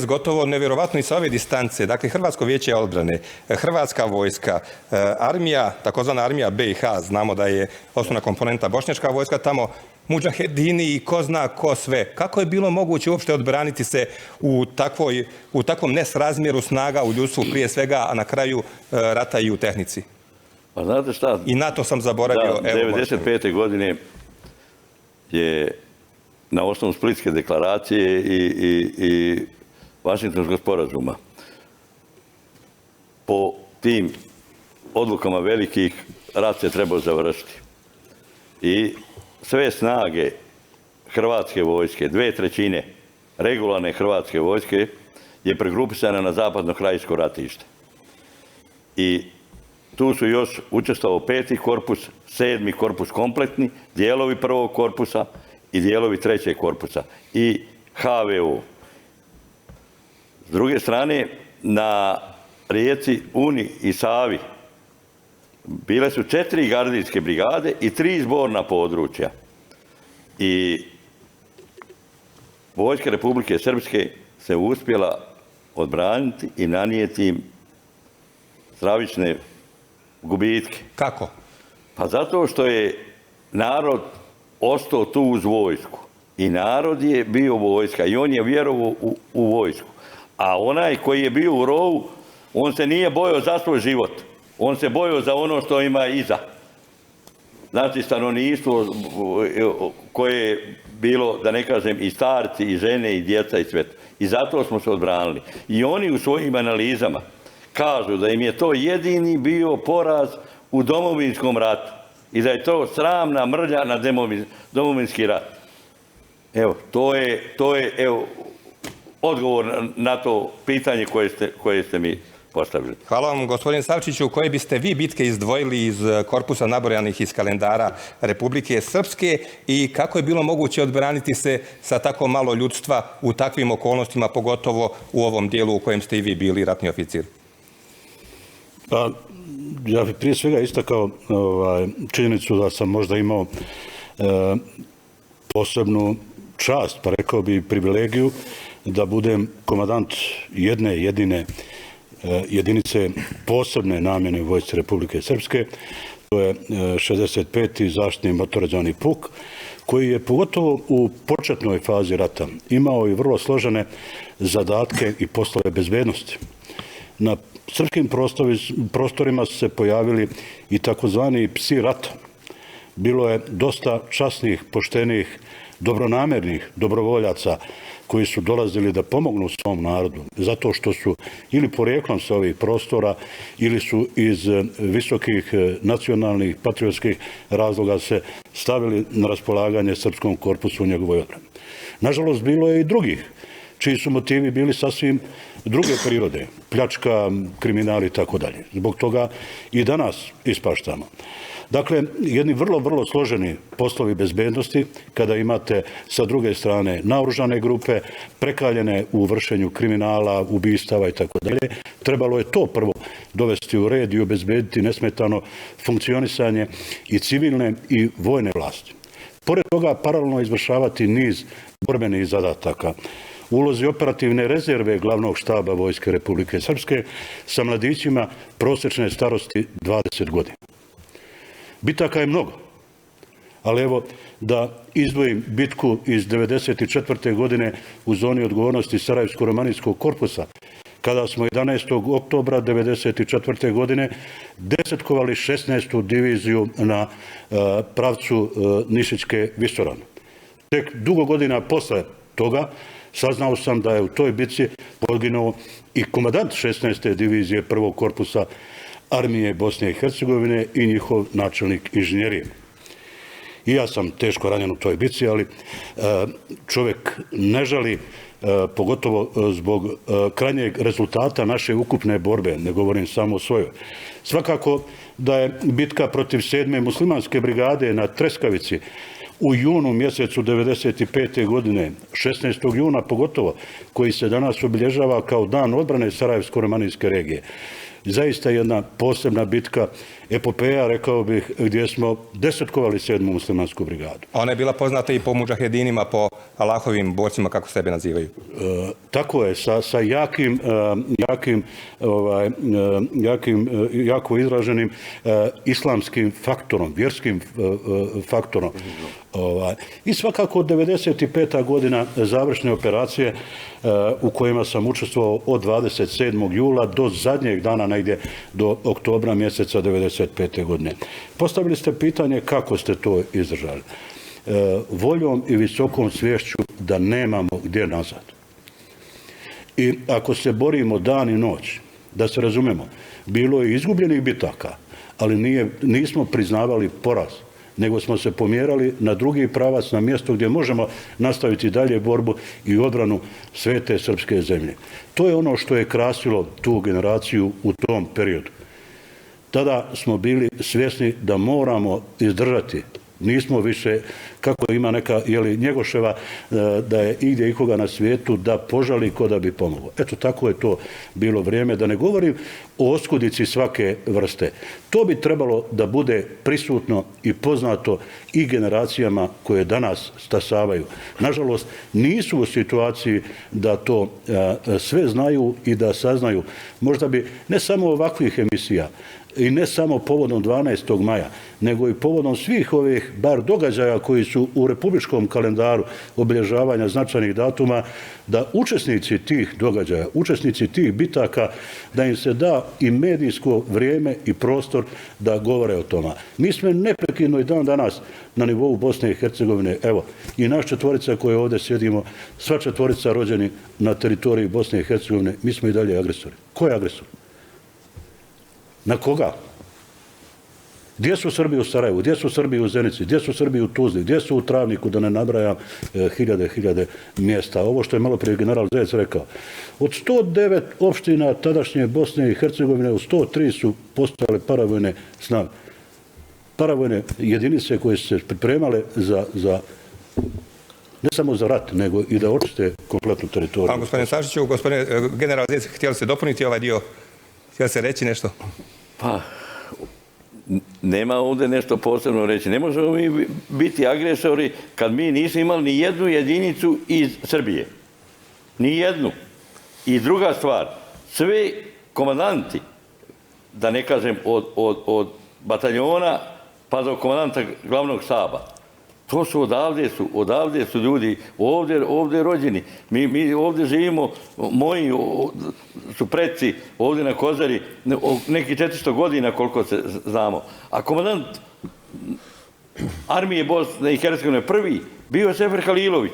Gotovo nevjerovatno i sa ove distance. Dakle, Hrvatsko vijeće odbrane, Hrvatska vojska, armija, takozvana armija BiH, znamo da je osnovna komponenta bošnjačka vojska tamo, mudžahedini i ko zna ko sve. Kako je bilo moguće uopšte odbraniti se u takvom nesrazmjeru snaga u ljudstvu prije svega, a na kraju rata i u tehnici? Pa znate šta? I NATO sam zaboravio. Da, 1995. godine je na osnovu Splitske deklaracije i Vašingtonskog sporazuma po tim odlukama velikih rat se trebao završiti. I sve snage Hrvatske vojske, 2/3 regularne Hrvatske vojske je pregrupisana na zapadno krajiško ratište. I tu su još učestvovao 5. korpus, 7. korpus kompletni, dijelovi 1. korpusa i dijelovi 3. korpusa i HVO. S druge strane, na rijeci Uni i Savi bile su 4 gardijske brigade i 3 zborna područja. I vojska Republike Srpske se uspjela odbraniti i nanijeti im stravične gubitke. Kako? Pa zato što je narod ostao tu uz vojsku. I narod je bio vojska i on je vjerovao u vojsku. A onaj koji je bio u rovu, on se nije bojao za svoj život. On se bojao za ono što ima iza. Znači, stanovništvo koje je bilo, da ne kažem, i starci, i žene, i djeca, i sve. I zato smo se odbranili. I oni u svojim analizama kažu da im je to jedini bio poraz u Domovinskom ratu. I da je to sramna mrlja na Domovinski rat. Evo, to je odgovor na to pitanje koje ste mi postavili. Hvala vam, gospodin Savčiću. Koje biste vi bitke izdvojili iz korpusa nabrojanih iz kalendara Republike Srpske i kako je bilo moguće odbraniti se sa tako malo ljudstva u takvim okolnostima, pogotovo u ovom dijelu u kojem ste i vi bili ratni oficir? Pa, ja bih prije svega istakao činjenicu da sam možda imao posebnu čast, pa rekao bi privilegiju, da budem komandant jedne jedine jedinice posebne namjene vojsci Republike Srpske. To je 65. zaštitni motorizovani puk, koji je pogotovo u početnoj fazi rata imao i vrlo složene zadatke i poslove bezbednosti. Na srpskim prostorima su se pojavili i takozvani psi rata. Bilo je dosta časnih, poštenih, dobronamernih dobrovoljaca koji su dolazili da pomognu svom narodu, zato što su ili porijeklom sa ovih prostora ili su iz visokih nacionalnih, patriotskih razloga se stavili na raspolaganje srpskom korpusu u njegovoj odbrani. Nažalost, bilo je i drugih čiji su motivi bili sasvim druge prirode, pljačka, kriminal i tako dalje. Zbog toga i danas ispaštamo. Dakle, jedni vrlo složeni poslovi bezbednosti, kada imate sa druge strane naoružane grupe, prekaljene u vršenju kriminala, ubistava i tako dalje, trebalo je to prvo dovesti u red i obezbediti nesmetano funkcionisanje i civilne i vojne vlasti. Pored toga, paralelno izvršavati niz borbenih zadataka. Ulozi operativne rezerve glavnog štaba Vojske Republike Srpske sa mladićima prosječne starosti 20 godina. Bitaka je mnogo, ali evo da izdvojim bitku iz 1994. godine u zoni odgovornosti Sarajevsko-romanijskog korpusa, kada smo 11. oktobra 1994. godine desetkovali 16. diviziju na pravcu Nišićke visoravni. Tek dugo godina posle toga saznao sam da je u toj bitci poginuo i komandant 16. divizije 1. korpusa armije Bosne i Hercegovine i njihov načelnik inženjerije. I ja sam teško ranjen u toj bitci, ali čovjek ne žali, pogotovo zbog krajnjeg rezultata naše ukupne borbe, ne govorim samo o svojoj. Svakako da je bitka protiv 7. muslimanske brigade na Treskavici u junu mjesecu 1995. godine, 16. juna pogotovo, koji se danas obilježava kao dan odbrane Sarajevsko-romanijske regije, zaista jedna posebna bitka, epopeja, rekao bih, gdje smo desetkovali 7. muslimansku brigadu. A ona je bila poznata i po mudžahedinima, po Allahovim borcima, kako sebe nazivaju. Tako je, sa jako izraženim islamskim faktorom, vjerskim faktorom. I svakako 95. godina završne operacije u kojima sam učestvovao od 27. jula do zadnjeg dana, negdje do oktobra mjeseca 95. godine. Postavili ste pitanje kako ste to izdržali. Voljom i visokom sviješću da nemamo gdje nazad. I ako se borimo dan i noć, da se razumemo, bilo je izgubljenih bitaka, ali nismo priznavali poraz, nego smo se pomjerali na drugi pravac, na mjesto gdje možemo nastaviti dalje borbu i odbranu svete srpske zemlje. To je ono što je krasilo tu generaciju u tom periodu. Tada smo bili svjesni da moramo izdržati. Nismo više, kako ima neka Njegoševa, da je igdje ikoga na svijetu da požali ko da bi pomogao. Eto, tako je to bilo vrijeme. Da ne govorim o oskudici svake vrste. To bi trebalo da bude prisutno i poznato i generacijama koje danas stasavaju. Nažalost, nisu u situaciji da to sve znaju i da saznaju. Možda bi ne samo ovakvih emisija, i ne samo povodom 12. maja, nego i povodom svih ovih bar događaja koji su u republičkom kalendaru obilježavanja značajnih datuma, da učesnici tih događaja, učesnici tih bitaka, da im se da i medijsko vrijeme i prostor da govore o tome. Mi smo neprekidno i dan danas na nivou Bosne i Hercegovine, evo, i naš četvorica koje ovdje sjedimo, sva četvorica rođeni na teritoriji Bosne i Hercegovine, mi smo i dalje agresori. Ko je agresor? Na koga? Gdje su Srbi u Sarajevu? Gdje su Srbi u Zenici? Gdje su Srbi u Tuzli? Gdje su u Travniku, da ne nabrajam hiljade mjesta? Ovo što je malo prije general Zec rekao. Od 109 opština tadašnje Bosne i Hercegovine, u 103 su postojale paravojne snage. Paravojne jedinice koje su se pripremale za ne samo za rat, nego i da očiste kompletnu teritoriju. A gospodine Sašiću, gospodine general Zec, htjeli ste dopuniti ovaj dio? Htjeli se reći nešto? Pa, nema ovdje nešto posebno reći. Ne možemo mi biti agresori kad mi nismo imali ni jednu jedinicu iz Srbije. Ni jednu. I druga stvar, sve komandanti, da ne kažem od bataljona pa do komandanta glavnog štaba, to su odavde su ljudi ovdje rođeni. Mi ovdje živimo, moji su preci ovdje na Kozari, nekih 400 godina koliko se znamo. A komandant armije Bosne i Hercegovine prvi bio je Sefer Halilović.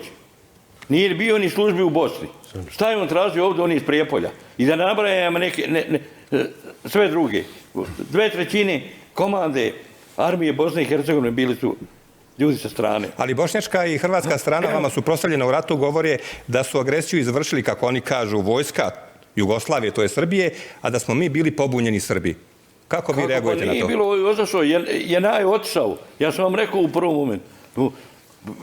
Nije bio ni službi u Bosni. Šta je on tražio ovdje, on je iz Prijepolja. I da ne nabrajamo sve druge. 2/3 komande armije Bosne i Hercegovine bili su ljudi sa strane. Ali bošnjačka i hrvatska strana vama su proslavljene u ratu, govore da su agresiju izvršili, kako oni kažu, vojska Jugoslavije, to je Srbije, a da smo mi bili pobunjeni Srbi. Kako vi reagujete na to? Nije bilo ozašao, JNA je otišao. Ja sam vam rekao u prvom momentu.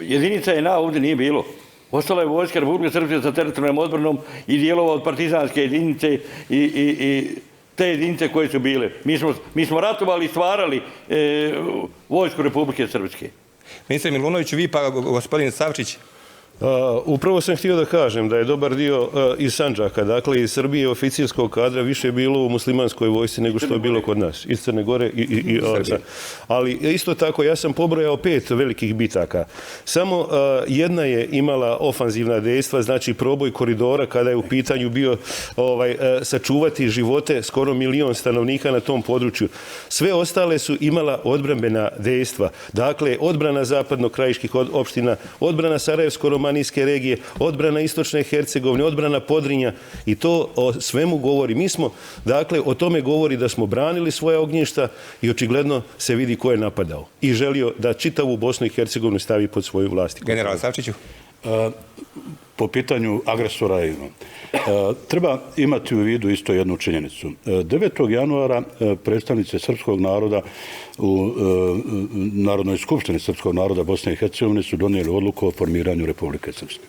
Jedinica JNA ovdje nije bilo. Ostala je vojska Republike Srpske sa teritorijalnom odbranom i dijelova od partizanske jedinice i te jedinice koje su bile. Mi smo ratovali i stvarali vojsku Republike Srpske. Ministre Milunović, vi pa gospodin Savčić. Upravo sam htio da kažem da je dobar dio iz Sandžaka, dakle iz Srbije oficirskog kadra više bilo u muslimanskoj vojsci nego što je bilo kod nas. Iz Crne Gore i ali isto tako ja sam pobrojao 5 velikih bitaka. Samo jedna je imala ofanzivna dejstva, znači proboj koridora kada je u pitanju bio sačuvati živote skoro 1 milion stanovnika na tom području. Sve ostale su imala odbrambena dejstva. Dakle, odbrana zapadno-krajiških opština, odbrana Sarajevsko-Romanijske regije, odbrana Istočne Hercegovine, odbrana Podrinja i to o svemu govori. Mi smo, dakle, o tome govori da smo branili svoja ognjišta i očigledno se vidi ko je napadao i želio da čitavu Bosnu i Hercegovinu stavi pod svoju vlast. General Savčiću. Po pitanju agresora treba imati u vidu isto jednu činjenicu. 9. januara predstavnice srpskog naroda u Narodnoj skupštini srpskog naroda Bosne i Hercegovine su donijeli odluku o formiranju Republike Srpske.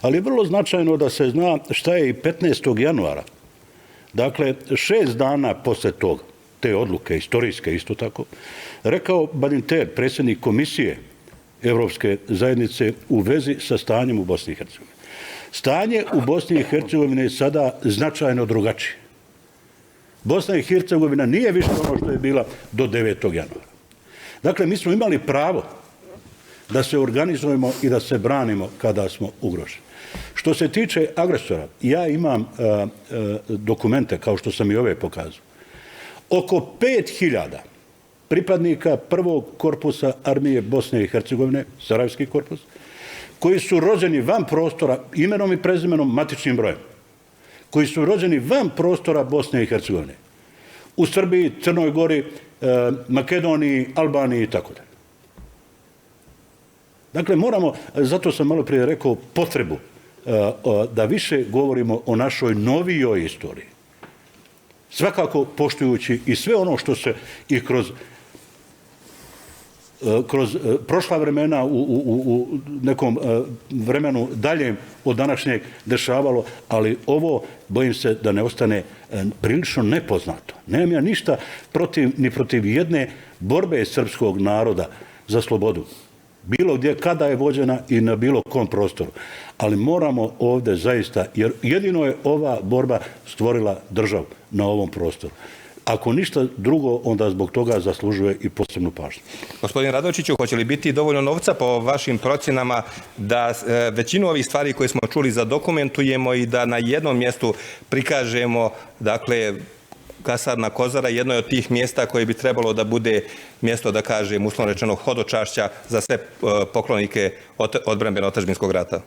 Ali je vrlo značajno da se zna šta je i 15. januara dakle 6 dana poslije te odluke, istorijske isto tako, rekao Badinter, predsjednik komisije Europske zajednice u vezi sa stanjem u Bosni i Hercegovini. Stanje u Bosni i Hercegovini je sada značajno drugačije. Bosna i Hercegovina nije više ono što je bila do 9. januara. Dakle, mi smo imali pravo da se organizujemo i da se branimo kada smo ugroženi. Što se tiče agresora, ja imam dokumente, kao što sam i ove pokazao. Oko 5.000 pripadnika prvog korpusa armije Bosne i Hercegovine, Sarajevski korpus, koji su rođeni van prostora, imenom i prezimenom, matičnim brojem, koji su rođeni van prostora Bosne i Hercegovine, u Srbiji, Crnoj Gori, Makedoniji, Albaniji i tako dalje. Dakle, moramo, zato sam malo prije rekao, potrebu da više govorimo o našoj novijoj istoriji. Svakako poštujući i sve ono što se i kroz prošla vremena u nekom vremenu daljem od današnjeg dešavalo, ali ovo bojim se da ne ostane prilično nepoznato. Nemam ja ništa ni protiv jedne borbe srpskog naroda za slobodu. Bilo gdje, kada je vođena i na bilo kom prostoru. Ali moramo ovdje zaista, jer jedino je ova borba stvorila državu na ovom prostoru. Ako ništa drugo, onda zbog toga zaslužuje i posebnu pažnju. Gospodin Radojičiću, hoće li biti dovoljno novca po vašim procjenama da većinu ovih stvari koje smo čuli zadokumentujemo i da na jednom mjestu prikažemo, dakle, kasarna Kozara, jedno je od tih mjesta koje bi trebalo da bude mjesto, da kažem, uslovno rečeno, hodočašća za sve poklonike odbrambeno-otadžbinskog rata?